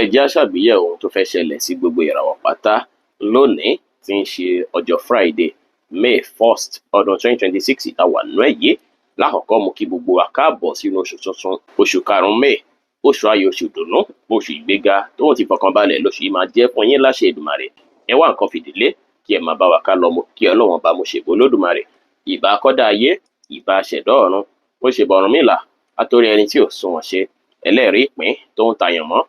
Ẹ jẹ́ á ṣàgbéyẹ̀wò ohun tó fẹ́ ṣẹlẹ̀ sí gbogbo ìràwọ̀ pátá lónìí tí ń ṣe ọjọ́ Friday, May 1st, ọdún 2026 tá a wà nínú ẹ̀ yìí. Lákọ̀ọ́kọ́, mo kí gbogbo wa káàbọ̀ sínú oṣù tuntun, oṣù karùn-ún May, oṣù ayọ̀, oṣù ìdùnnú, oṣù ìgbéga tóun ti fọkànbalẹ̀ lóṣù yìí máa jẹ́ fún yín láṣẹ Èdùmàrè. Ẹ wá nǹkan fìdílé kí ẹ máa bá wa ká lọ. Mo kí Ọlọ́run bá mo ṣèbò Olódùmarè, ìbà kọ́dá ayé, ìbà ṣẹ̀dá ọ̀run, ó ṣe bọ̀rùnmìlà àtòrí ẹni tí ò sunwọ̀n ṣe, ẹlẹ́rìí ìpín tó ń tayàn mọ́,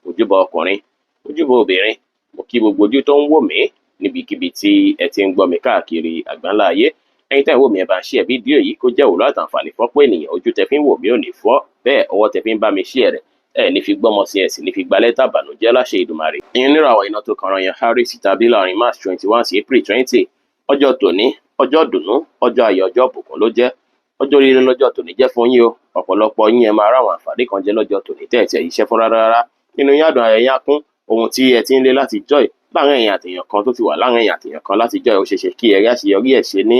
ojúbọ ọkùnrin, ojúbọ obìnrin. Mo kí gbogbo ojú tó ń wò mí níbikíbi tí ẹ ti ń gbọ́ mi káàkiri àgbáńlá ayé. Ẹ̀yin tẹ́ ń wò mí, ẹ bá ń share fídíò yìí kó jẹ́ òwúrọ̀ àtàǹfààní fọ́pọ̀ ènìyàn. Ojú tẹ fi ń wò mí ò ní fọ́, bẹ́ẹ̀ ọwọ́ tẹ fi ń bá mi share rẹ̀, ẹ ní fi gbọ́mọ sí, ẹ sì ní fi gba lẹ́tà bànújẹ́ láṣẹ Èdùmàrè. Ìyẹn níràwọ̀ iná tó kanra yan Aries tàbí láàrin March 21 sí April 20. Ọjọ́ tòní, ọjọ́ dùnú, ọjọ́ ayọ̀, ọjọ́ ìbùkún ló jẹ́. Ọjọ́ oríire lọ́jọ́ tòní jẹ́ fún yín o. Ọ̀pọ̀lọpọ̀ yín, ẹ máa ráwọn àǹfààní kan jẹ lọ́jọ́ tòní tẹ́ ẹ̀ tiẹ̀ yíṣẹ́ fún rárá rárá. Nínú yín àdùn, ayọ̀ yín á kún. Ohun tí ẹ ti ń lé láti joy láàrin ẹ̀yin àtèèyàn kan, tó ti wà láàrin ẹ̀yin àtèèyàn kan láti joy, ó ṣeéṣe kí ẹ rí àṣeyọrí ẹ̀ ṣe ní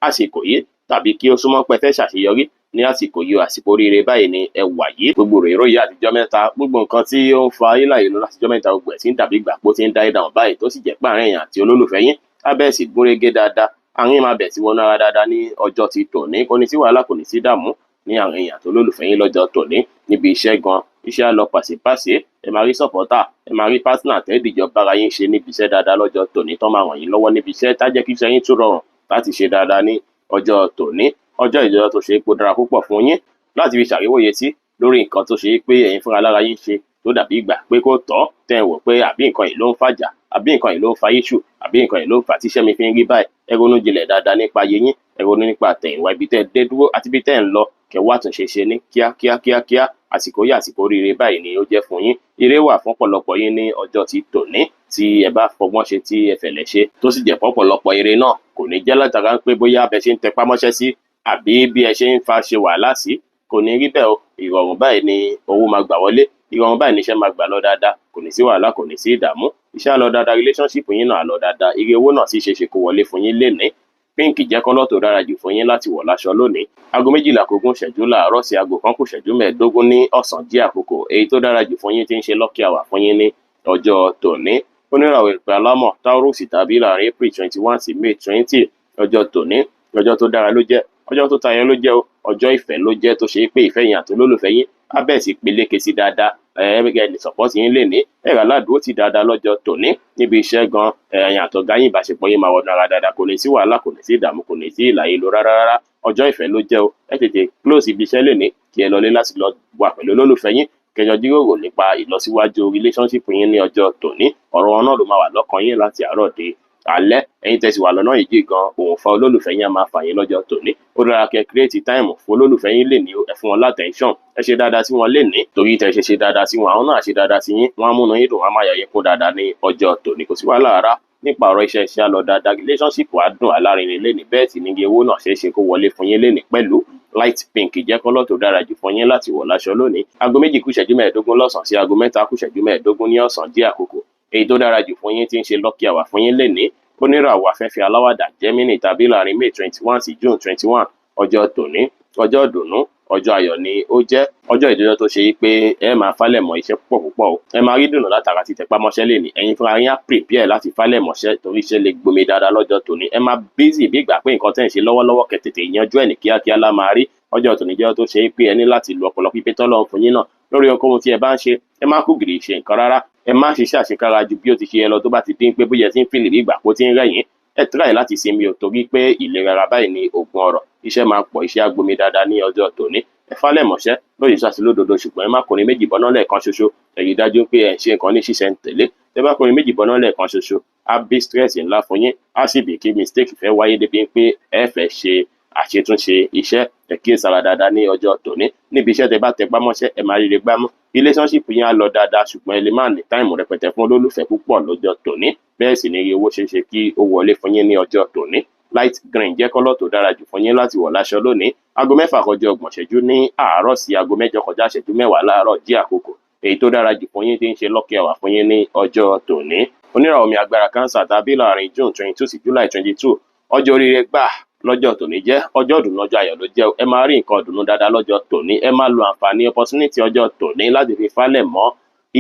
àsìkò yìí, tàbí kí ó súnmọ́ pé fẹ́ ṣàṣeyọrí ní àsìkò yìí. Àsìkò oríire báyìí ni ẹ wà yìí. Gbogbo èrò yìí àtijọ́ mẹ́ta, gbogbo nǹkan tí ó ń fa hílàhílo látijọ́ mẹ́ta, gbogbo ẹ̀ tí ń dàbí ìgbà pé ó ti ń die down báyìí, tó sì jẹ́ pé àárín ẹ̀yin àti olólùfẹ́ yín á bẹ̀rẹ̀ sí gúnrégé dáadáa. Àárín máa bẹ̀ sí wọnú ara dáadáa ní ọjọ́ ti tòní. Kò ní sí wàhálà, kò ní sí dààmú ní àárín ẹ̀yin àti olólùfẹ́ yín lọ́jọ́ tòní. Níbi iṣẹ́ gan, iṣẹ́ á lọ pàṣípàṣí. Ẹ máa rí supporter, ẹ máa rí partner tẹ́ẹ̀dìjọ bára yín ṣe níbi iṣẹ́ dáadáa lọ́jọ́ tòní, tán máa ràn yín lọ́wọ́ níbi iṣẹ́, tá jẹ́ kí iṣẹ́ yín tún rọrùn láti ṣe dáadáa ní ọjọ́ tòní. Ọjọ́ ìjọba tó ṣe é pé ó dára púpọ̀ fún yín láti fi ṣàríwòye sí lórí nǹkan tó ṣe é pé ẹ̀yin fúnra lára yín ṣe tó dàbí ìgbà pé kò tọ́, tẹ́ ẹ wò pé àbí nǹkan yìí ló ń fàjà, àbí nǹkan yìí ló ń fa issue, àbí nǹkan yìí ló ń fà tíṣẹ́ mi fi ń rí báyìí. Ẹ ronú jinlẹ̀ dáadáa nípa ayé yín, ẹ ronú nípa àtẹ̀yìnwá, ibi tẹ́ ẹ dé dúró àti ibi tẹ́ ẹ ń lọ, kẹ́ wá àtúnṣe ṣe ní kíákíá kíákíá. Àsìkò yìí, àsìkò oríire báyìí ni ó jẹ́ fún yín. Ire wà fún ọ̀pọ̀lọpọ̀ yín ní ọjọ́ ti tòní tí ẹ bá fọgbọ́n ṣe, tí ẹ fẹ̀lẹ̀ ṣe, tó sì jẹ́ pọ̀pọ̀lọpọ̀ ire náà kò ní jẹ́ látara pé bóyá bẹ ṣe ń tẹpá mọ́ṣẹ́ sí àbí bí ẹ ṣe ń fa ṣe wàhálà sí. Kò ní rí bẹ́ẹ̀ o. Ìrọ̀rùn báyìí ni owó máa gbà wọlé, ìrọ̀rùn báyìí ni iṣẹ́ máa gbà lọ dáadáa. Kò ní sí wàhálà, kò ní sí ìdààmú. Iṣẹ́ á lọ dáadáa, relationship yín náà á lọ dáadáa, ire owó náà sì ṣeé ṣe kó wọlé fún yín lénìí. Pink jẹ́ colour tó dára jù fún yín láti wọ̀ láṣọ lónìí. Aago 11:20 láàárọ̀ sí aago 12:45 ní ọ̀sán jẹ́ àkókò èyí tó dára jù fún yín, tí ń ṣe lucky hour fún yín ní ọjọ́ tòní. Oníràwọ̀ ìpè alámọ̀ Taurus tàbí láàrin April 21 sí May 20. Ọjọ́ tòní, ọjọ́ tó dára ló jẹ́, ọjọ́ tó tayọ ló jẹ́ o. Ọjọ́ ìfẹ́ ló jẹ́, tó ṣe pé ìfẹ́ yín àti olólùfẹ́ yín á bẹ̀rẹ̀ sí peléke sí dáadáa. Ẹ̀ẹ́dẹ́gbẹ̀ẹ́ lè support yín lè ní ẹ̀rọ aládùúgbò ti dáadáa lọ́jọ́ tòní. Níbi iṣẹ́ gan, ẹ̀yin àtọ̀gá yín, ìbáṣepọ̀ yín máa wọnú ara dáadáa. Kò ní sí wàhálà, kò ní sí ìdààmú, kò ní sí ìlàhílo rárá rárá. Ọjọ́ ìfẹ́ ló jẹ́ o. Ẹ tètè close ibi iṣẹ́ lónìí, kí ẹ lọlé láti lọ wà pẹ̀lú olólùfẹ́ yín, kẹjọ jíròrò nípa ìlọsíwájú relationship yín ní ọjọ́ tòní. Ọ̀rọ̀ wọn náà ló máa wà lọ́kàn yín láti àárọ̀ dé alẹ́. Ẹ̀yin tẹ̀sí wà lọ́nà yìí gan, òun fa olólùfẹ́ yín á máa fà yín lọ́jọ́ tòní. Ó dára kẹ́ create time fún olólùfẹ́ yín lè ní. Ẹ fún wọn l'attention, ẹ ṣe dáadáa sí wọn lénìí, torí tẹ́ ṣe ṣe dáadáa sí wọn, àwọn náà ṣe dáadáa sí yín, wọ́n á múnú yín dùn, wọ́n á máa yọ̀ yín kún dáadáa ní ọjọ́ tòní. Kò sí wàhálà rárá nípa ọ̀rọ̀ iṣẹ́. Iṣẹ́ á lọ dáadáa, relationship á dùn alárinrin lénìí, bẹ́ẹ̀ sì ní owó náà ṣeé ṣe kó wọlé fún yín lénìí pẹ̀lú. Light pink jẹ́ colour tó dára jù fún yín láti wọ̀ láṣọ lónìí. Aago 2:45 lọ́sàn-án sí aago 2:45 ní ọ̀sán jẹ́ àkókò èyí tó dára jù fún yín, tí ń ṣe lucky hour fún yín lénìí. Oníràwọ̀ afẹ́fẹ́ aláwàdà Gemini tàbí láàrin May 21 sí June 21. Ọjọ́ tòní, ọjọ́ ìdùnnú, ọjọ́ ayọ̀ ni ó jẹ́. Ọjọ́ ìjọjọ́ tó ṣe yí pé ẹ máa falẹ̀ mọ́ iṣẹ́ púpọ̀ púpọ̀ o. Ẹ máa rí dùnú látara títẹpá mọ́ṣẹ́ lè ní. Ẹ̀yin fúnra yín á prepare láti falẹ̀ mọ́ṣẹ́, torí iṣẹ́ lè gbomi dáadáa lọ́jọ́ tòní. Ẹ máa busy bí ìgbà pé nǹkan tẹ́ ń ṣe lọ́wọ́lọ́wọ́, kẹ́ tètè yanjú ẹ̀ ní kíákíá lá máa rí. Ọjọ́ tòní jẹ́ tó ṣe é pé ẹ ní láti lo ọpọlọ pípé tọ́lọ́run fún yín náà lórí ohunkóhun tí ẹ bá ń ṣe. Ẹ má kú gìrì ṣe nǹkan rárá, ẹ má ṣiṣẹ́ àṣekára ju bí ó ti ṣe yẹ lọ. Tó bá ti dín pé bóyá ẹ ti ń feel bí ìgbà pé ó ti ń rẹ̀ yín, ẹ try láti sinmi o, torí pé ìlera ara báyìí ni oògùn ọrọ̀. Iṣẹ́ máa pọ̀, iṣẹ́ á gbomi dáadáa ní ọjọ́ tòní. Ẹ falẹ̀ mọ́ṣẹ́ lóye ṣáṣe lódodo, ṣùgbọ́n ẹ má kọrin méjì bọ́ná lẹ́ẹ̀kan ṣoṣo. Ẹ rí dájú pé ẹ ń ṣe nǹkan ní ṣísẹ̀ ń tẹ̀lé. Tẹ́ bá kọrin méjì bọ́ná lẹ́ẹ̀kan ṣoṣo, á bí stress ńlá fún yín, á sì bí kí mistake fẹ́ wáyé débi pé ẹ fẹ́ ṣe àṣetúnṣe iṣẹ́. Ẹ kíyèsára dáadáa ní ọjọ́ tòní. Níbi iṣẹ́, tẹ́ bá tẹpá mọ́ṣẹ́, ẹ máa ríre gbámú. Relationship yín á lọ dáadáa, ṣùgbọ́n ẹ lè má ní time rẹpẹtẹ fún olólùfẹ́ púpọ̀ lọ́jọ́ tòní. Bẹ́ẹ̀ sì ni iye owó ṣeé ṣe kí ó wọlé fún yín ní ọjọ́ tòní. Light green jẹ́ colour tó dára jù fún yín láti wọ̀ láṣọ lónìí. Aago 6:30 ní àárọ̀ sí aago 7:40 láàárọ̀ jẹ́ àkókò èyí tó dára jù fún yín, tí ń ṣe lucky hour fún yín ní ọjọ́ tòní. Oníràwọ̀ omi agbára Cancer tàbí láàrin June 22 sí July 22. Ọjọ́ oríire gbà lọ́jọ́ tòní jẹ́. Ọjọ́ ìdùnnú, ọjọ́ ayọ̀ ló jẹ́. Ẹ máa rí nǹkan ìdùnnú dáadáa lọ́jọ́ tòní. Ẹ máa lo àǹfààní opportunity ọjọ́ tòní láti fi falẹ̀ mọ́.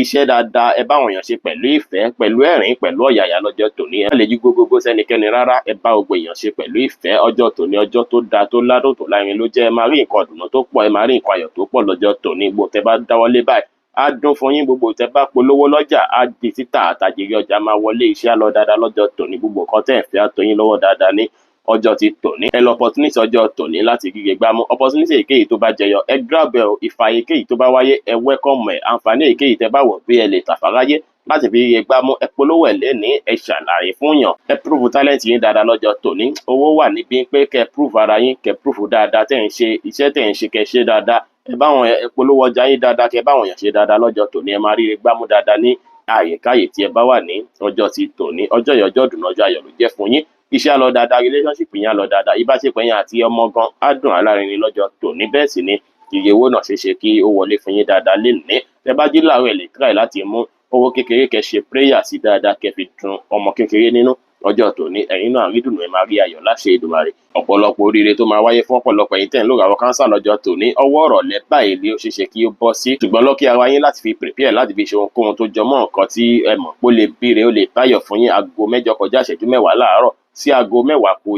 Iṣẹ́ dáadáa, ẹ bá àwọn èèyàn ṣe pẹ̀lú ìfẹ́, pẹ̀lú ẹ̀rín, pẹ̀lú ọ̀yàyà lọ́jọ́ tòní. Ẹ má lejú gógógó sẹ́nikẹ́ni rárá, ẹ bá gbogbo èèyàn ṣe pẹ̀lú ìfẹ́. Ọjọ́ tòní, ọjọ́ tó dáa, tó ládùn, tó lárinrin ló jẹ́. Ẹ máa rí nǹkan ìdùnnú tó pọ̀, ẹ máa rí nǹkan ayọ̀ tó pọ̀ lọ́jọ́ tòní. Gbogbo tẹ́ bá dáwọ́lé báyìí á dún fún yín, gbogbo tẹ́ bá polówó lọ́jà á di títà, àtàjèrè ọjà máa wọlé, iṣẹ́ á lọ dáadáa lọ́jọ́ tòní. Gbogbo nǹkan tẹ́ ẹ̀ fẹ́ á tó yín lọ́wọ́ dáadáa ní ọjọ́ ti tòní. Ẹ lọ opportunity ọjọ́ tòní láti ríre gbámú. Opportunity èyíkéyìí tó bá jẹyọ, ẹ grab ẹ o. Ìfà èyíkéyìí tó bá wáyé, ẹ welcome ẹ. Àǹfààní èyíkéyìí tẹ́ bá wọ̀ pé ẹ lè tàfàráyé láti fi ríre gbámú, ẹ polówó ẹ lénìí, ẹ ṣàlàyé fún yàn, ẹ prove talent yín dáadáa lọ́jọ́ tòní. Owó wà níbí pé kẹ́ prove ara yín, kẹ́ prove dáadáa tẹ́ ń ṣe, iṣẹ́ tẹ́ ń ṣe, kẹ́ ṣe dáadáa. Ẹ bá wọn, ẹ polówó ọjà yín dáadáa, kẹ́ bá wọn yàn ṣe dáadáa lọ́jọ́ tòní. Ẹ máa ríre gbámú dáadáa ní àyèkáyè tí ẹ bá wà ní ọjọ́ ti tòní. Ọjọ́ yìí, ọjọ́ ìdùnnú, ọjọ́ ayọ̀ ló jẹ́ fún yín. Iṣẹ́ á lọ dáadáa, relationship yín á lọ dáadáa, ìbáṣepọ̀ yín àti ọmọ gan á dùn alárinrin lọ́jọ́ tòní. Bẹ́ẹ̀ sì ni iye owó náà ṣeé ṣe kí ó wọlé fún yín dáadáa lénìí. Tẹ́ bá jí láàárọ̀, ẹ lè try láti mú owó kékeré, kẹ́ ṣe prayer sí dáadáa, kẹ́ fi dun ọmọ kékeré nínú ọjọ́ tòní. Ẹ̀yin náà rí dùnú, ẹ máa rí ayọ̀ láṣẹ Èdùmàrè. Ọ̀pọ̀lọpọ̀ oríire tó máa wáyé fún ọ̀pọ̀lọpọ̀ ẹ̀yin tẹ́ ń lò àwọn Cancer lọ́jọ́ tòní, ọwọ́ ọ̀rọ̀lẹ́ báyìí ni ó ṣeé ṣe kí ó bọ́ sí, ṣùgbọ́n lucky hour yín láti fi prepare, láti fi ṣe ohunkóhun tó jọmọ́ nǹkan tí ẹ mọ̀ pé ó lè bíire, ó lè báyọ̀ fún yín, aago 8:40 láàárọ̀ sí aago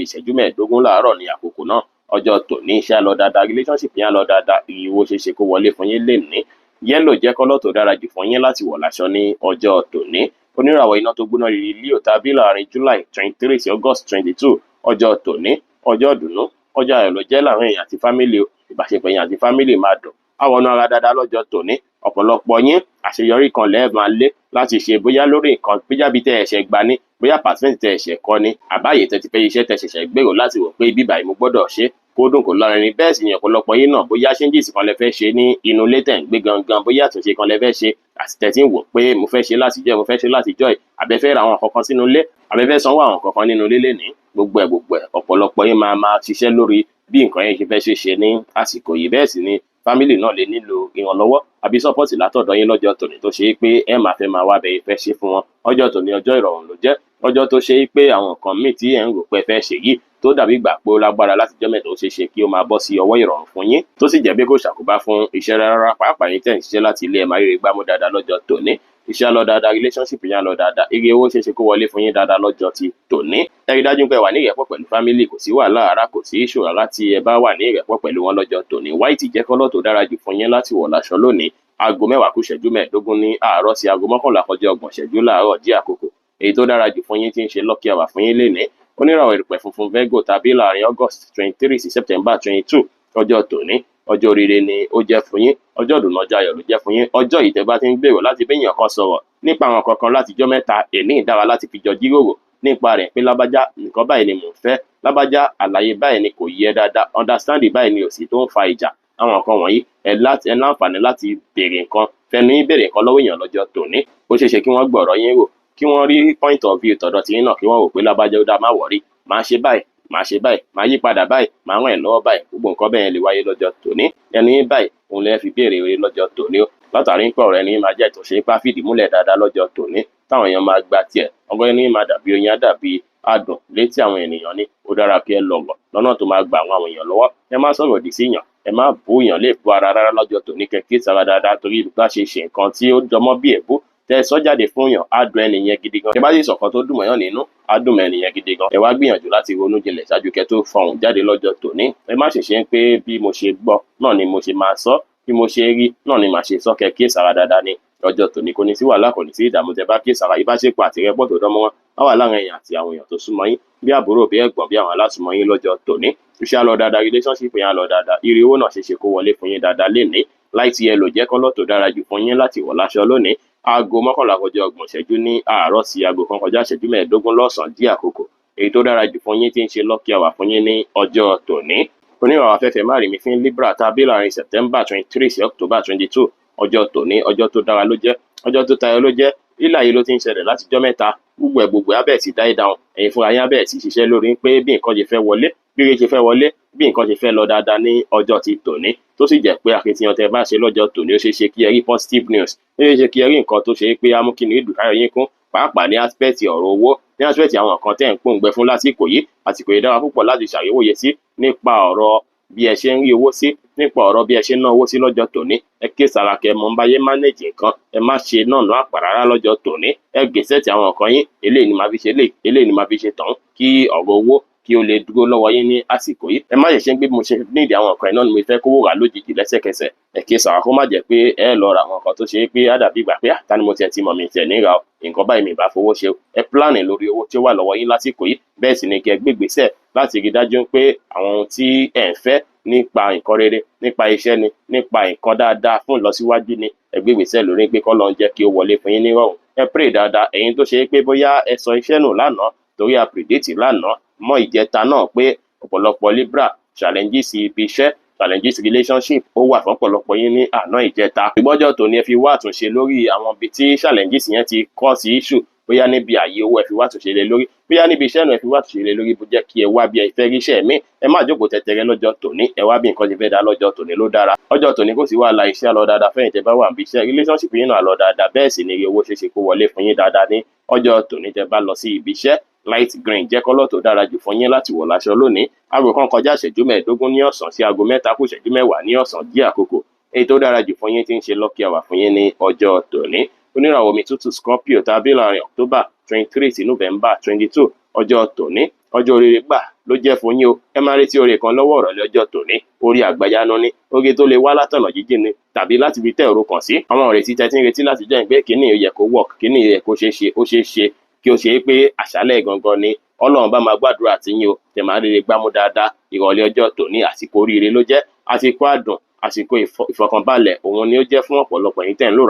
9:45 láàárọ̀ ní àkókò náà. Ọjọ́ tòní, iṣẹ́ á lọ dáadáa, relationship yín á lọ dáadáa, ìwò ṣeé ṣe kó wọlé fún yín lénìí. Yellow jẹ́ colour tó dára jù fún yín láti wọ̀ láṣọ ní ọjọ́ tòní. Oníràwọ̀ iná tó gbóná riri Leo tàbí láàrin July 23 sí August 22. Ọjọ́ tòní, ọjọ́ ìdùnnú, ọjọ́ ayọ̀ ló jẹ́ láàrin èèyàn àti family o. Ìbáṣepọ̀ èèyàn àti family máa dùn, àwọn ọ̀nà ara dáadáa lọ́jọ́ tòní. Ọ̀pọ̀lọpọ̀ yín, àṣeyọrí kan lẹ́ẹ̀ máa lé láti ṣe, bóyá lórí nǹkan, bóyá bí tẹ́ ẹ ṣẹ̀ gbà ní, bóyá apartment tẹ́ ẹ ṣẹ̀ kọ́ ni, àbáyé tẹ́ ti fẹ́ iṣẹ́ tẹ́ ṣẹ̀ṣẹ̀ gbèrò láti wò pé bíbà yìí mo gbọ́dọ̀ ṣe kó dùn kó lárinrin. Bẹ́ẹ̀ sì ni ọ̀pọ̀lọpọ̀ yín náà, bóyá changes kan lẹ fẹ́ ṣe ní inú ilé tẹ̀ ń gbé gangan, bóyá àtúnṣe kan lẹ fẹ́ ṣe àti tẹ̀ tí ń wò pé mo fẹ́ ṣe láti jọ́, mo fẹ́ ṣe láti jọ́ ẹ̀, àbẹ́ fẹ́ ra àwọn nǹkan kan sínú ilé, àbẹ́ fẹ́ sanwó àwọn nǹkan kan nínú ilé lénìí, gbogbo ẹ̀ gbogbo ẹ̀, ọ̀pọ̀lọpọ̀ yín máa máa ṣiṣẹ́ lórí bí nǹkan yẹn ṣe fẹ́ ṣe ṣe ní àsìkò yìí. Bẹ́ẹ̀ sì ni family náà lè nílò ìrànlọ́wọ́ àbí support látọ̀dọ̀ yín lọ́jọ́ tòní, tó ṣe é pé ẹ máa fẹ́ máa wá bẹ́ẹ̀ fẹ́ ṣe fún wọn. Ọjọ́ tòní, ọjọ́ ìrọ̀rùn ló jẹ́, ọjọ́ tó ṣe é pé àwọn nǹkan míì tí ẹ̀ ń rò pé ẹ fẹ́ ṣe yìí, tó dàbí ìgbà pé ó lágbára látijọ́ mẹ́ta, ó ṣeé ṣe kí ó máa bọ́ sí ọwọ́ ìrọ̀rùn fún yín, tó sì jẹ́ pé kò ṣàkóbá fún iṣẹ́ rárá. Pàápàá yín tẹ̀ ń ṣiṣẹ́ láti ilé, ẹ máa ríre gbámú dáadáa lọ́jọ́ tòní. Iṣẹ́ á lọ dáadáa, relationship yín á lọ dáadáa, ire owó ṣeé ṣe kó wọlé fún yín dáadáa lọ́jọ́ ti tòní. Ẹ rí dájú pé ẹ wà ní ìrẹ́pọ̀ pẹ̀lú family, kò sí wàhálà rárá, kò sí issue rárá tí ẹ bá wà ní ìrẹ́pọ̀ pẹ̀lú wọn lọ́jọ́ tòní. White jẹ́ colour tó dára jù fún yín láti wọ̀ láṣọ lónìí. Aago 9:45 ní àárọ̀ sí aago 10:30 láàárọ̀ dí àkókò èyí tó dára jù fún yín, tí ń ṣe lucky hour fún yín lénìí. Oníràwọ̀ erùpẹ̀ funfun Virgo tàbí láàrin August 23 sí September 22. Ọjọ́ tòní, ọjọ́ oríire ni ó jẹ́ fún yín, ọjọ́ ìdùnnú, ọjọ́ ayọ̀ ló jẹ́ fún yín. Ọjọ́ yìí, tẹ́ bá ti ń gbèrò láti béèyàn kan sọ̀rọ̀ nípa àwọn kankan látijọ́ mẹ́ta, èní dára láti fi jọ jíròrò nípa rẹ̀ pé lábájá, nǹkan báyìí ni mò ń fẹ́, lábájá, àlàyé báyìí ni kò yé dáadáa, understanding báyìí ni ò sí tó ń fa ìjà. Àwọn nǹkan wọ̀nyí, ẹ láti ẹ láǹfààní láti béèrè nǹkan, fẹnu yín béèrè nǹkan lọ́wọ́ èèyàn lọ́jọ́ tòní. Ó ṣeé ṣe kí wọ́n gbọ́ ọ̀rọ̀ yín rò, kí wọ́n rí point of view tọ̀dọ̀ tiyín náà, kí wọ́n rò pé lábájá, ó dáa, má worry, máa ṣe báyìí, máa ṣe báyìí, máa yí padà báyìí, máa ràn ẹ́ lọ́wọ́ báyìí. Gbogbo nǹkan bẹ́ẹ̀ lè wáyé lọ́jọ́ tòní. Ẹnu yín báyìí òun lè fi béèrè oore lọ́jọ́ tòní o, látàrí pé ọ̀rọ̀ ẹni máa jẹ́ ìtúnṣe ipá fìdí múlẹ̀ dáadáa lọ́jọ́ tòní, táwọn èèyàn máa gba tiẹ̀. Ọ̀rọ̀ ẹni máa dàbí oyin, á dàbí adùn létí àwọn ènìyàn ni. Ó dára kí ẹ lọ̀rọ̀ lọ́nà tó máa gba àwọn èèyàn lọ́wọ́. Ẹ má sọ̀rọ̀ òdì sí èèyàn, ẹ má bú èèyàn lè bú ara rárá lọ́jọ́ tòní. Kẹ́ kíyèsára dáadáa, torí bá ṣe ṣe nǹkan tí ó jọmọ́ bí èébú tẹ sọ jáde fún yàn, á dùn ẹni yẹn gidi gan. Tẹ bá sì sọ̀kan tó dùn mọ́yàn nínú, á dùn mọ́ ẹni yẹn gidi gan. Ẹ wá gbìyànjú láti ronú jinlẹ̀ ṣáájú kẹ́ tó fọhùn jáde lọ́jọ́ tòní. Ẹ má ṣe ṣe ń pé bí mo ṣe gbọ́ náà ni mo ṣe máa sọ, bí mo ṣe rí náà ni màá ṣe sọ. Kẹ́ kíyèsára dáadáa ní ọjọ́ tòní. Kò ní sí wàhálà, kò ní sí ìdààmú tẹ bá kíyèsára. Ìbáṣepọ̀ àti ìrẹ́pọ̀ tó dán mọ́rán á wà láàrin èèyàn àti àwọn èèyàn tó súnmọ́ yín, bí àbúrò, bí ẹ̀gbọ́n, bí àwọn alásùnmọ́ yín lọ́jọ́ tòní. Iṣẹ́ á lọ dáadáa, relationship yẹn á lọ dáadáa, ire owó náà ṣeé ṣe kó wọlé fún yín dáadáa lénìí. Light yellow jẹ́ colour tó dára jù fún yín láti wọ̀ láṣọ lónìí. Aago 10:30 ní àárọ̀ sí aago 1:15 lọ́sàn-án dí àkókò èyí tó dára jù fún yín, tí ń ṣe lucky hour fún yín ní ọjọ́ tòní. Oníràwọ̀ afẹ́fẹ́ márìmí fín Libra tàbí láàrin September 23 sí October 22. Ọjọ́ tòní, ọjọ́ tó dára ló jẹ́, ọjọ́ tó tayọ ló jẹ́. Lílà yìí ló ti ń ṣẹlẹ̀ látijọ́ mẹ́ta, gbogbo ẹ̀ gbogbo ẹ̀ á bẹ̀rẹ̀ sí die down. Ẹ̀yin fúnra yín á bẹ̀rẹ̀ sí ṣiṣẹ́ lórí pé bí nǹkan ṣe fẹ́ wọlé, bí ire ṣe fẹ́ wọlé, bí nǹkan ṣe fẹ́ lọ dáadáa ní ọjọ́ ti tòní, tó sì jẹ́ pé akitiyan tẹ́ bá ṣe lọ́jọ́ tòní, ó ṣeé ṣe kí ẹ rí positive news, ó ṣeé ṣe kí ẹ rí nǹkan tó ṣe é pé á mú kí inú ìdùn káyọ̀ yín kún, pàápàá ní aspect ọ̀rọ̀ owó, ní aspect àwọn nǹkan tẹ́ ń pòǹgbẹ fún lásìkò yìí. Àsìkò yìí dára púpọ̀ láti ṣàríwòye sí nípa ọ̀rọ̀ Bí ẹ ṣe ń rí owó sí, nípa ọ̀rọ̀ bí ẹ ṣe ń ná owó sí lọ́jọ́ tòní, ẹ ké sára kẹ́ mọ̀ ń báyé manage nǹkan. Ẹ má ṣe nànà àpà rárá lọ́jọ́ tòní. Ẹ gẹ̀ẹ́sẹ̀tì àwọn nǹkan yín. Eléyìí ni màá fi ṣe eléyìí, eléyìí ni màá fi ṣe tọ̀hún, kí ọ̀rọ̀ owó kí ó lè dúró lọ́wọ́ yín ní àsìkò yìí. Ẹ má ṣe ṣe pé bí mo ṣe nídìí àwọn nǹkan iná ni mo fẹ́ kówó rà lójijì lẹ́sẹ̀kẹsẹ̀. Ẹ kí sàrà kó má jẹ́ pé ẹ lọ ra àwọn nǹkan tó ṣe é pé á dàbí ìgbà pé ta ni mo tiẹ̀ ti mọ̀ mi tiẹ̀ ní ra o, nǹkan báyìí mi bá fowó ṣe o. Ẹ plan lórí owó tí ó wà lọ́wọ́ yín lásìkò yìí. Bẹ́ẹ̀ sì ni kí ẹ gbé ìgbésẹ̀ láti rí dájú pé àwọn ohun tí ẹ̀ ń fẹ́ nípa nǹkan rere, nípa iṣẹ́ ni, nípa nǹkan dáadáa fún ìlọsíwájú ni, ẹ gbé ìgbésẹ̀ lórí pé k'Ọlọ́run jẹ́ kí ó wọlé fún yín nírọ̀rùn. Ẹ pray dáadáa. Ẹ̀yin tó ṣe é pé bóyá ẹ sọ iṣẹ́ nù lánàá, torí a predict lánàá mọ́ ìjẹta náà pé ọ̀pọ̀lọpọ̀ Libra, challenges ibi iṣẹ́, challenges relationship, ó wà fún ọ̀pọ̀lọpọ̀ yín ní àná ìjẹta. Ìgbọ́jọ́ tòní, ẹ fi wá àtúnṣe lórí àwọn ibi tí challenges yẹn ti cause issue. Bóyá níbi ààyè owó, ẹ fi wá àtúnṣe lé lórí. Bóyá níbi iṣẹ́ náà, ẹ fi wá àtúnṣe lé lórí. Bó jẹ́ kí ẹ wá bí ẹ fẹ́ ríṣẹ́ míì, ẹ má jókòó tẹ̀tẹ̀rẹ̀ lọ́jọ́ tòní. Ẹ wá bí nǹkan ṣe fẹ́ dá lọ́jọ́ tòní ló dára. Ọjọ́ tòní, kò sí wàhálà, iṣẹ́ lọ dáadáa fẹ́yìn tẹ́ bá wà níbi iṣẹ́. Relationship yín náà lọ dáadáa, bẹ́ẹ̀ sì ni iye owó ṣeéṣe kó wọlé fún yín dáadáa ní ọjọ́ tòní tẹ́ bá lọ sí ibi iṣẹ́. Light green jẹ́ colour tó dára jù fún yín láti wọ̀ láṣọ lónìí. 1:25 ní ọ̀sán sí 2:50 ní ọ̀sán jí àkókò èyí tó dára jù fún yín, tí ń ṣe lucky hour fún yín ní ọjọ́ tòní. Oníràwọ̀ omi tútù Scorpio tàbí láàrin October 23 sí November 22, ọjọ́ tòní, ọjọ́ oríire gbà ló jẹ́ fún yín o. Ẹ máa retí oore kan lọ́wọ́ ìrọ̀lẹ́ ọjọ́ tòní. Orí àgbàyanu ni, oore tó lè wá látọ̀nà jíjìn ni tàbí láti fi tẹ́ èrò kàn sí àwọn ìrètí tẹ́ tí ń retí láti jẹ́ pé kíní yẹ kó work, kíní yẹ kó ṣeé ṣe. Ó ṣeé ṣe kí ó ṣe é pé àṣálẹ́ gangan ni Ọlọ́run bá máa gbàdúrà tí yín o, tẹ́ máa ríre gbámú dáadáa. Ìrọ̀lẹ́ ọjọ́ tòní, àsìkò oríire ló jẹ́, àsìkò àdùn, àsìkò ìfọ̀kànbalẹ̀ òun ni ó jẹ́ fún ọ̀pọ̀lọpọ̀ yín tẹ́ ń lò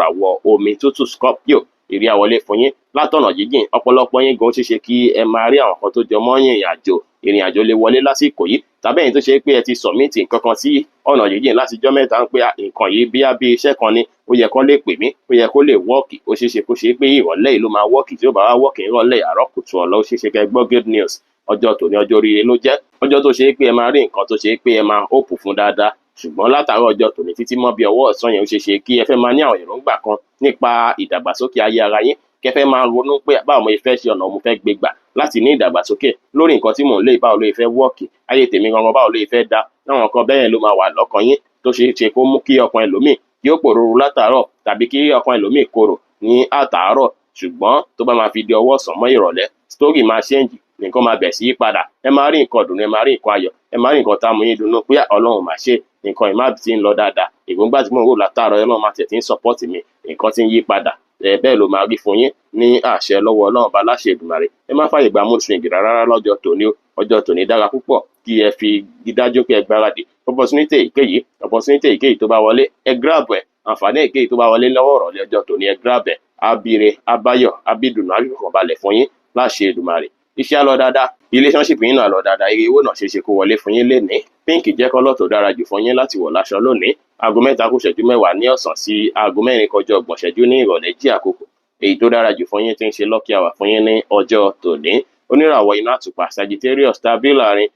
omi tútù Scorpio. Ìrí àwọlé fún yín látọ̀nà jíjìn. Ọ̀pọ̀lọpọ̀ yín gan, ó ṣeéṣe kí ẹ máa rí àwọn kan tó jọ mọ́ ìrìn àjò. Ìrìn àjò lè wọlé lásìkò yìí, tàbí ẹ̀yin tó ṣe pé ẹ ti submit nǹkan kan sí ọ̀nà jíjìn látijọ́ mẹ́ta, ń pé nǹkan yìí bí bí iṣẹ́ kan ni, ó yẹ kó lè pè mí, ó yẹ kó lè work. Ó ṣeéṣe kó ṣe pé ìrọ̀lẹ́ yìí ló máa work. Tí ó bá wá work ìrọ̀lẹ́, àárọ̀ kùtù ọ̀la, ó ṣeéṣe kẹ́ gbọ́ good news. Ọjọ́ tòní, ọjọ́ oríire ló jẹ́, ọjọ́ tó ṣe pé ẹ máa rí nǹkan tó ṣe pé ẹ máa hope fún dáadáa. Ṣùgbọ́n látàárọ̀ ọjọ́ tòní títí mọ́ bí ọwọ́ ọ̀sán yẹn, ó ṣeé ṣe kí ẹ fẹ́ máa ní àwọn èròǹgbà kan nípa ìdàgbàsókè ayé ara yín, kẹ́ fẹ́ máa ronú pé báwo mo fẹ́ ṣe, ọ̀nà mo fẹ́ gbé gbà láti ní ìdàgbàsókè lórí nǹkan tí mò ń lé, báwo ló fẹ́ work, ayé tèmi gangan, báwo ló fẹ́ da. Láwọn nǹkan bẹ́ẹ̀ ló máa wà lọ́kàn yín, tó ṣeé ṣe kó mú kí ọkàn ẹlòmíì kí ó pòrúurú látàárọ̀ tàbí kí ọkàn ẹlòmíì korò ní àtàárọ̀. Ṣùgbọ́n tó bá máa fi di ọwọ́ ọ̀sán mọ́ ìrọ̀lẹ́, story máa change, nǹkan máa bẹ̀ sí í padà. Ẹ máa rí nǹkan dùnú, ẹ máa rí nǹkan ayọ̀, ẹ máa rí nǹkan tá a mú yín dunnú pé Ọlọ́run máa ṣe nǹkan yìí, má ti ń lọ dáadáa. Èròǹgbà tí mò ń rò látàárọ̀, Ọlọ́run máa tẹ̀ tí ń support mi, nǹkan tí ń yí padà. Ẹ bẹ́ẹ̀ ló máa rí fún yín ní àṣẹ lọ́wọ́ Ọlọ́run bá láṣẹ Èdùmàrè. Ẹ má fàyè gba mood swing rárá lọ́jọ́ tòní o. Ọjọ́ tòní dára púpọ̀ kí ẹ fi dájú pé ẹ gbáradì opportunity èyíkéyìí. Opportunity èyíkéyìí tó bá wọlé, ẹ grab ẹ. Àǹfààní èyíkéyìí tó bá wọlé lọ́wọ́ ìrọ̀lẹ́ ọjọ́ tòní, ẹ grab ẹ. Abire abáyọ̀ abídùnú àrífọ̀kànbalẹ̀ fún yín láṣẹ Èdùmàrè. Iṣẹ́ á lọ dáadáa, relationship yín náà lọ dáadáa, ire owó náà ṣeé ṣe kó wọlé fún yín lénìí. Pink jẹ́ colour tó dára jù fún yín láti wọ̀ láṣọ lónìí. 3:50 ní ọ̀sán sí 3:30 ní ìrọ̀lẹ́ jí àkókò èyí tó dára jù fún yín, tí ń ṣe lucky hour fún yín ní ọjọ́ tòní. Oníràwọ̀ iná àtùpà Sagittarius tàbí láàrin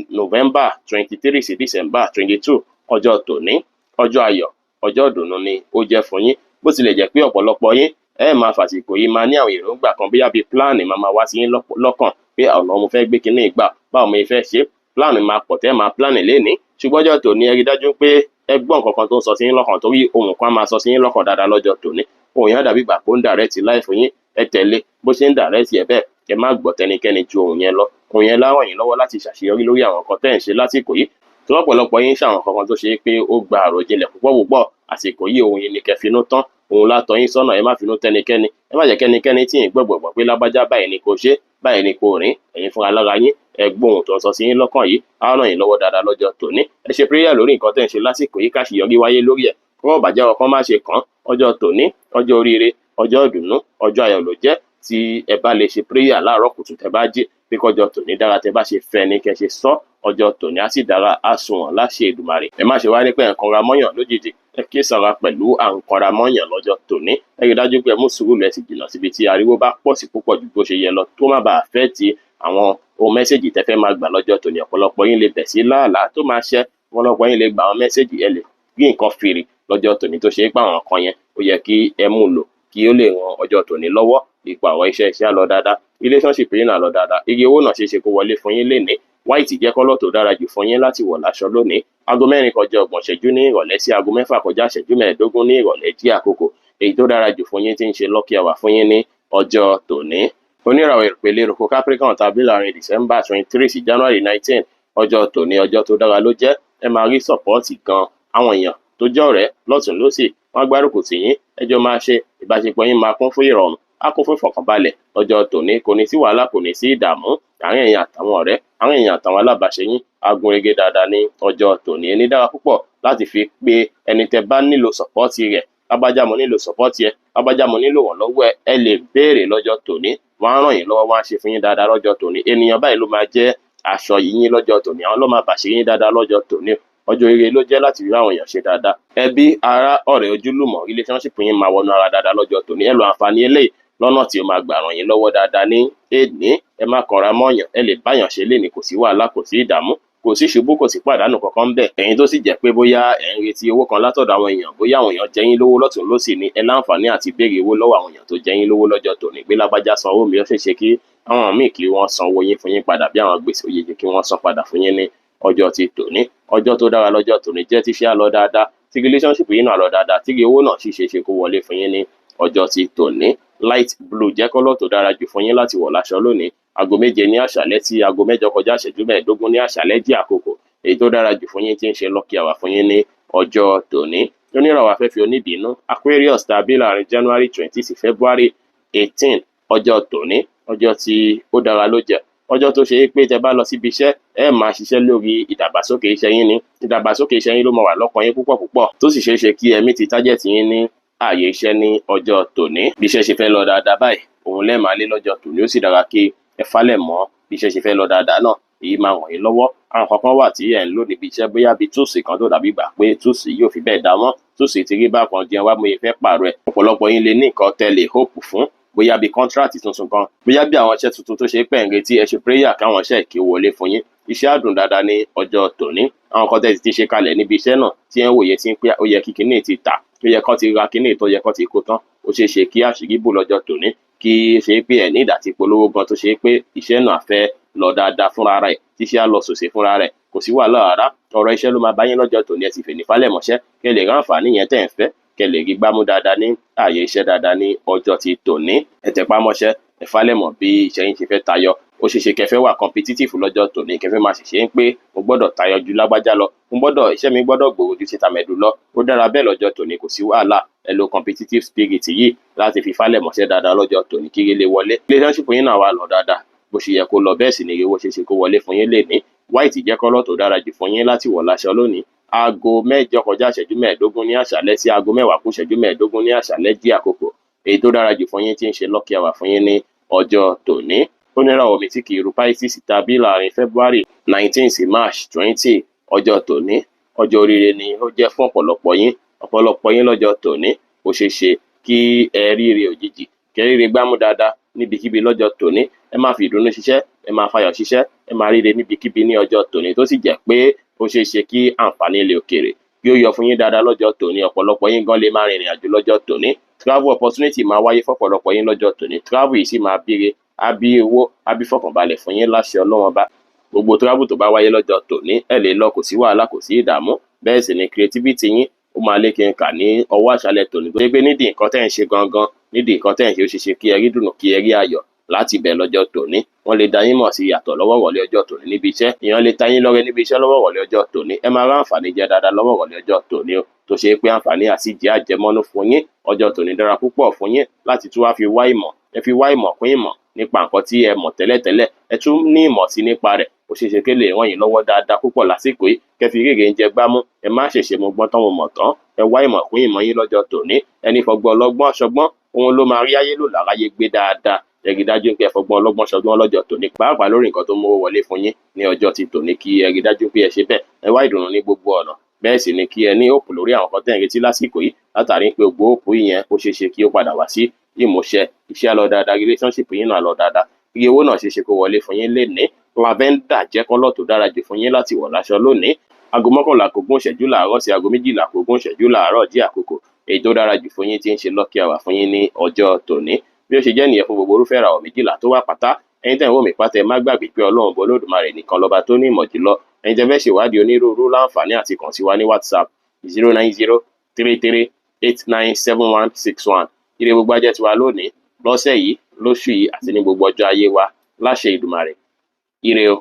November 23 sí December 22, ọjọ́ tòní, ọjọ́ ayọ̀, ọjọ́ ìdùnnú ni ó jẹ́ fún yín. Bó tilẹ̀ jẹ́ pé ọ̀pọ̀lọpọ̀ yín, ẹ máa fàsìkò yìí máa ní àwọn èròǹgbà kan, bóyá bíi plan máa máa wá sí yín lọ́kàn pé ọ̀nà mo fẹ́ gbé kinní gbà, báwo mo fẹ́ ṣe. Plan máa pọ̀ tẹ́ máa plan lénìí. Ṣùgbọ́n ọjọ́ tòní, ẹ rí dájú pé ẹ gbọ́ nǹkan kan tó ń sọ sí yín lọ́kàn, torí ohun kan á máa sọ sí yín lọ́kàn dáadáa lọ́jọ́ tòní. Ohun yẹn á dàbí ìgbà pé ó ń direct life yín. Ẹ tẹ̀lé bó ṣe ń direct ẹ bẹ́ẹ̀. Ẹ má gbọ́ tẹnikẹ́ni ju ohun yẹn lọ. Ohun yẹn lá ràn yín lọ́wọ́ láti ṣàṣeyọrí lórí àwọn nǹkan tẹ́ ẹ̀ ń ṣe lásìkò yìí, tí ọ̀pọ̀lọpọ̀ yín ṣàwọn nǹkan kan tó ṣe é pé ó gba àròjinlẹ̀ púpọ̀ púpọ̀. Àsìkò yìí, ohun yìí ni kẹ́ finú tán, òun lá tọ́ yín sọ́nà. Ẹ má finú tẹ́nikẹ́ni, ẹ má jẹ́ kẹ́nikẹ́ni tí yín gbọ̀gbọ̀gbọ̀ pé lágbájá, báyìí ni kò ṣe, báyìí ni kò rìn. Ẹ̀yin fúnra lára yín, ẹ gbóhùn tó ń sọ sí yín lọ́kàn yìí, á ràn yín lọ́wọ́ dáadáa lọ́jọ́ tòní. Ẹ ṣe prayer lórí nǹkan tẹ́ ń ṣe lásìkò yìí, káṣíyọrí wáyé lórí ẹ̀, kọ́rọ̀ bàjẹ́ ọkàn má ṣe kàn. Ọjọ́ tòní, ọjọ́ oríire, ọjọ́ ìdùnnú, ọjọ́ ayọ̀ ló jẹ́ tí ẹ bá lè ṣe prayer láàárọ̀ kùtù tẹ́ bá jí pé kọjọ́ tòní dára. Tẹ́ bá ṣe fẹ́ ni kẹ́ ṣe sọ, ọjọ́ tòní á sì dára, á sunwọ̀n láṣẹ Èdùmàrè. Ẹ má ṣe wá ní pé ẹ̀ ń kanra mọ́yàn lójijì. Ẹ kí sara pẹ̀lú à ń kanra mọ́yàn lọ́jọ́ tòní. Ẹ rí dájú pé ẹ mú sùúrù lẹ sì jìnnà síbi tí ariwo bá pọ̀ sí púpọ̀ ju bó ṣe yẹ lọ, tó má bàa fẹ́ ti àwọn ohun message tẹ́ fẹ́ máa gbà lọ́jọ́ tòní. Ọ̀pọ̀lọpọ̀ yín lè bẹ̀ sí láàlá tó máa ṣẹ, ọ̀pọ̀lọpọ̀ yín lè gbà àwọn message, ẹ lè rí nǹkan fìrì lọ́jọ́ tòní tó ṣe é pé àwọn nǹkan yẹn, ó yẹ kí ẹ mú lò kí ó lè ran ọjọ́ tòní lọ́wọ́. Ipò àwọn iṣẹ́, iṣẹ́ á lọ dáadáa, relationship yín náà lọ dáadáa, iye owó náà ṣeé ṣe kó wọlé fún yín lénìí. White jẹ́ colour tó dára jù fún yín láti wọ̀ láṣọ lónìí. 3:30 ní ìrọ̀lẹ́ sí 5:45 ní ìrọ̀lẹ́ jẹ́ àkókò èyí tó dára jù fún yín tí ń ṣe lucky hour fún yín ní ọjọ́ tòní. Oníràwọ̀ ìpele eruku Capricorn tàbí láàrin December 23 sí January 19, ọjọ́ tòní ọjọ́ tó dára ló jẹ́. Ẹ máa rí support gan, àwọn èèyàn tó jẹ́ ọ̀rẹ́ lọ́tùn lósì wọ́n á gbárùkù tì yín, ẹ jọ máa ṣe, ìbáṣepọ̀ yín máa kún fún ìrọ̀rùn, á kún fún ìfọ̀kànbalẹ̀ lọ́jọ́ tòní. Kò ní sí wàhálà, kò ní sí ìdààmú àárín ẹ̀yin àtàwọn ọ̀rẹ́, àárín ẹ̀yin àtàwọn alábàáṣe yín á gún régé dáadáa ní ọjọ́ tòní. Ẹni dára púpọ̀ láti fi pé ẹni tẹ́ bá nílò support rẹ̀. Lágbájá, mo nílò support ẹ. Lágbájá, mo nílò ìrànlọ́wọ́ ẹ. Ẹ lè béèrè lọ́jọ́ tòní, wọ́n á ràn yín lọ́wọ́, wọ́n á ṣe fún yín dáadáa lọ́jọ́ tòní. Ènìyàn báyìí ló máa jẹ́ aṣọ yín lọ́jọ́ tòní, àwọn ló máa bàṣírí yín dáadáa lọ́jọ́ tòní. Ọjọ́ ire ló jẹ́ láti rí àwọn èèyàn ṣe dáadáa. Ẹbí, ará, ọ̀rẹ́, ojúlùmọ̀, relationship yín máa wọnú ara dáadáa lọ́jọ́ tòní. Ẹ lo àǹfààní eléyìí lọ́nà tí ó máa gbà ràn yín lọ́wọ́ dáadáa ní èní. Ẹ má kanra mọ́yàn, ẹ lè báyàn ṣe lénìí, kò sí wàhálà, kò sí ìdààmú, kò sí ṣubú, kò sí pàdánù kankan bẹ́ẹ̀. Ẹ̀yin tó sì jẹ́ pé bóyá ẹ̀ ń retí owó kan látọ̀dọ̀ àwọn èèyàn, bóyá àwọn èèyàn jẹ yín lówó lọ́tùn lósì ni, ẹ láǹfààní àti béèrè owó lọ́wọ́ àwọn èèyàn tó jẹ yín lówó lọ́jọ́ tòní pé lágbájá, san owó mi. Ó ṣeé ṣe kí àwọn míì kí wọ́n san owó yín fún yín padà, bí àwọn gbèsè ó yẹ kí wọ́n san padà fún yín ní ọjọ́ ti tòní. Ọjọ́ tó dára lọ́jọ́ tòní jẹ́, tíṣẹ́ á lọ dáadáa, tí relationship yín náà lọ dáadáa, tí owó náà sì ṣeé ṣe kó wọlé fún yín ní ọjọ́ ti tòní. Light blue jẹ́ colour tó dára jù fún yín láti wọ̀ láṣọ lónìí. 7:00 ní àṣálẹ́ sí 7:38 ní àṣálẹ́ jẹ́ àkókò èyí tó dára jù fún yín tí ń ṣe lucky hour fún yín ní ọjọ́ tòní. Oníràwọ̀ afẹ́fẹ́ oníbínú Aquarius tàbí láàrin January 20 sí February 18, ọjọ́ tòní ọjọ́ tí ó dára ló jẹ́. Ọjọ́ tó ṣe é pé tẹ́ bá lọ síbi iṣẹ́, ẹ máa ṣiṣẹ́ lórí ìdàgbàsókè iṣẹ́ yín ni. Ìdàgbàsókè iṣẹ́ yín ló máa wà lọ́kàn yín púpọ̀ púpọ̀, tó sì ṣeé ṣe kí ẹ meet target yín ní ààyè iṣẹ́ ní ọjọ́ tòní. Bí iṣẹ́ ṣe fẹ́ lọ dáadáa báyìí, òun lẹ́ẹ̀ máa lé lọ́jọ́ tòní. Ó sì dára kí ẹ falẹ̀ mọ́ bí iṣẹ́ ṣe fẹ́ lọ dáadáa náà, èyí máa ràn yín lọ́wọ́. Àwọn kankan wà tí ẹ̀ ń lò níbi iṣẹ́, bóyá bíi tools kan tó dàbí ìgbà pé tools yóò fi bẹ́ẹ̀ dá mọ́, tools ti rí bákan jẹun wá, mo yẹ fẹ́ pààrọ̀ ẹ̀. Ọ̀pọ̀lọpọ̀ yín lè ní nǹkan tẹ́ hope fún, bóyá bíi contract tuntun kan, bóyá bí àwọn iṣẹ́ tuntun tó ṣe pé ẹ̀ ń retí. Ẹ ṣe prayer káwọn iṣẹ́ kí ó wọlé fún yín. Iṣẹ́ á dùn dáadáa ní ọjọ́ tòní. Àwọn kan tẹ́ ti ṣe kalẹ̀ níbi iṣẹ́ náà tí ẹ̀ ń wòye sí pé ó yẹ kí kinní ti tà, ó yẹ kán ti ra kinní tó yẹ kán ti kó tán, ó ṣeé ṣe kí àṣírí bò lọ́jọ́ tòní, kí ṣe pé ẹ̀ ní ìdá tí polówó gan, tó ṣe pé iṣẹ́ náà fẹ́ lọ dáadáa fúnra rẹ̀, tíṣẹ́ á lọ sòsè fúnra rẹ̀, kò sí wàhálà rárá. Ọ̀rọ̀ iṣẹ́ ló máa bá yín lọ́jọ́ tòní. Ẹ sì fèní falẹ̀ mọ́ṣẹ́ kẹ́ lè ráǹfààní yẹn tẹ́ ẹ̀ ń fẹ́, kẹ́ lè rí gbámú dáadáa ní ààyè iṣẹ́ dáadáa ní ọjọ́ ti tòní. Ẹ tẹpá mọ́ṣẹ́, ẹ falẹ̀ mọ́ bí iṣẹ́ yín ṣe fẹ́ tayọ. Ó ṣeé ṣe kẹ́ fẹ́ wà competitive lọ́jọ́ tòní, kẹ́ fẹ́ máa ṣẹ̀ṣẹ̀ ń pé mo gbọ́dọ̀ tayọ ju lágbájá lọ, mo gbọ́dọ̀, iṣẹ́ mi gbọ́dọ̀ gbòòrò ju ti tàmẹ̀dù lọ. Ó dára bẹ́ẹ̀ lọ́jọ́ tòní, kò sí wàhálà. Ẹ lo competitive spirit yìí láti fi falẹ̀ mọ́ṣẹ́ dáadáa lọ́jọ́ tòní kí ire lè wọlé. Relationship yín náà wà lọ dáadáa bó ṣe yẹ kó lọ, bẹ́ẹ̀ sì ni owó ṣe ṣe kó wọlé fún yín lénìí. White jẹ́ colour tó dára jù fún yín láti wọ̀ láṣọ lónìí. 7:45 ní àṣálẹ́ sí 9:45 ní àṣálẹ́ jẹ́ àkókò èyí tó dára jù fún yín tí ń ṣe lucky hour fún yín ní ọjọ́ tòní. Oníràwọ̀ mi tí kì í ru Pisces tàbí láàrin February 19 sí March 20, ọjọ́ tòní ọjọ́ oríire ni ó jẹ́ fún ọ̀pọ̀lọpọ̀ yín. Ọ̀pọ̀lọpọ̀ yín lọ́jọ́ tòní, ó ṣeé ṣe kí ẹ ríire òjijì, kẹ́ ríire gbámú dáadáa níbikíbi lọ́jọ́ tòní. Ẹ máa fi ìdùnnú ṣiṣẹ́, ẹ máa fayọ̀ ṣiṣẹ́, ẹ máa ríire níbikíbi ní ọjọ́ tòní, tó sì jẹ́ pé ó ṣeé ṣe kí àǹfààní ilẹ̀ òkèèrè kí ó yọ fún yín dáadáa lọ́jọ́ tòní. Ọ̀pọ̀lọpọ̀ yín gan lè máa rìnrìn àjò lọ́jọ́ tòní. Travel opportunity máa wáyé fọ́pọ̀lọpọ̀ yín lọ́jọ́ tòní. Travel yìí sì máa bíire, á bí owó, á bí fọkànbalẹ̀ fún yín láṣẹ Ọlọ́run Ọba. Gbogbo travel tó bá wáyé lọ́jọ́ tòní, ẹ lè lọ, kò sí wàhálà, kò sí ìdààmú. Bẹ́ẹ̀ sì ni creativity yín ó máa lékè kà ní ọwọ́ àṣálẹ́ tòní, tó pé nídìí nǹkan tẹ́ ń ṣe gangan, nídìí nǹkan tẹ́ ń ṣe, ó ṣeé ṣe kí ẹ rí dùnú, kí ẹ rí ayọ̀ láti ibẹ̀ lọ́jọ́ tòní. Wọ́n lè dá yín mọ̀ sí yàtọ̀ lọ́wọ́ ìrọ̀lẹ́ ọjọ́ tòní níbi iṣẹ́. Èèyàn lè ta yín lọ́rẹ níbi iṣẹ́ lọ́wọ́ ìrọ̀lẹ́ ọjọ́ tòní. Ẹ máa ráǹfààní jẹ dáadáa lọ́wọ́ ìrọ̀lẹ́ ọjọ́ tòní o, tó ṣe pé àǹfààní àsìjẹ́ àjẹmọ́nú fún yín. Ọjọ́ tòní dára púpọ̀ fún yín láti tún wá fi wá ìmọ̀. Ẹ fi wá ìmọ̀ kún ìmọ̀ nípa nǹkan tí ẹ mọ̀ tẹ́lẹ̀tẹ́lẹ̀, ẹ tún ní ìmọ̀ sí nípa rẹ̀. Ó ṣeé ṣe kí lè ràn yín lọ́wọ́ dáadáa púpọ̀ lásìkò yìí, kẹ́ fi ríre ń jẹ gbámú. Ẹ má ṣèṣe mo gbọ́n tán, mo mọ̀ tán. Ẹ wá ìmọ̀ kún ìmọ̀ yín lọ́jọ́ tòní. Ẹni fọgbọ́n ọlọ́gbọ́n ṣọgbọ́n, òun ló máa rí ayé lò láráyé gbé dáadáa. Ẹ rí dájú pé ẹ fọgbọ́n ọlọ́gbọ́n ṣọgbọ́n lọ́jọ́ tòní, pàápàá lórí nǹkan tó mówó wọlé fún yín ní ọjọ́ ti tòní, kí ẹ rí dájú pé ẹ ṣe bẹ́ẹ̀. Ẹ wá ìdùnnú ní gbogbo ọ̀nà, bẹ́ẹ̀ sì ni kí ẹ ní hope lórí àwọn kan tẹ́ ń retí lásìkò yìí, látàrí pé gbogbo hope yẹn, ó ṣeé ṣe kí ó padà wá sí ìmúṣẹ. Iṣẹ́ á lọ dáadáa, relationship yín náà lọ dáadáa, iye owó náà ṣeé ṣe kó wọlé fún yín lénìí. Lavender jẹ́ colour tó dára jù fún yín láti wọ̀ láṣọ lónìí. 10:40 làárọ̀ sí 11:20 làárọ̀ jẹ́ àkókò èyí tó dára jù fún yín tí ń ṣe lucky hour fún yín ní ọjọ́ tòní. Bí ó ṣe jẹ́ nìyẹn fún gbogbo irúfẹ́ ìràwọ̀ 12 tó wà pátá. Ẹ̀yin tẹ́ ń wò mí pátá, ẹ má gbàgbé pé Ọlọ́run Ọba Olódùmarè nìkan lọ́ba tó ní ìmọ̀ jùlọ. Ẹ̀yin tẹ́ fẹ́ ṣèwádìí onírúurú, láǹfààní àti kàn sí wa ní WhatsApp, 09033897161. Ire gbogbo ajẹ́ tiwa lónìí, lọ́sẹ̀ yìí, lóṣù yìí àti ní gbogbo ọjọ́ ayé wa láṣẹ Ìdùmarè. Ire o.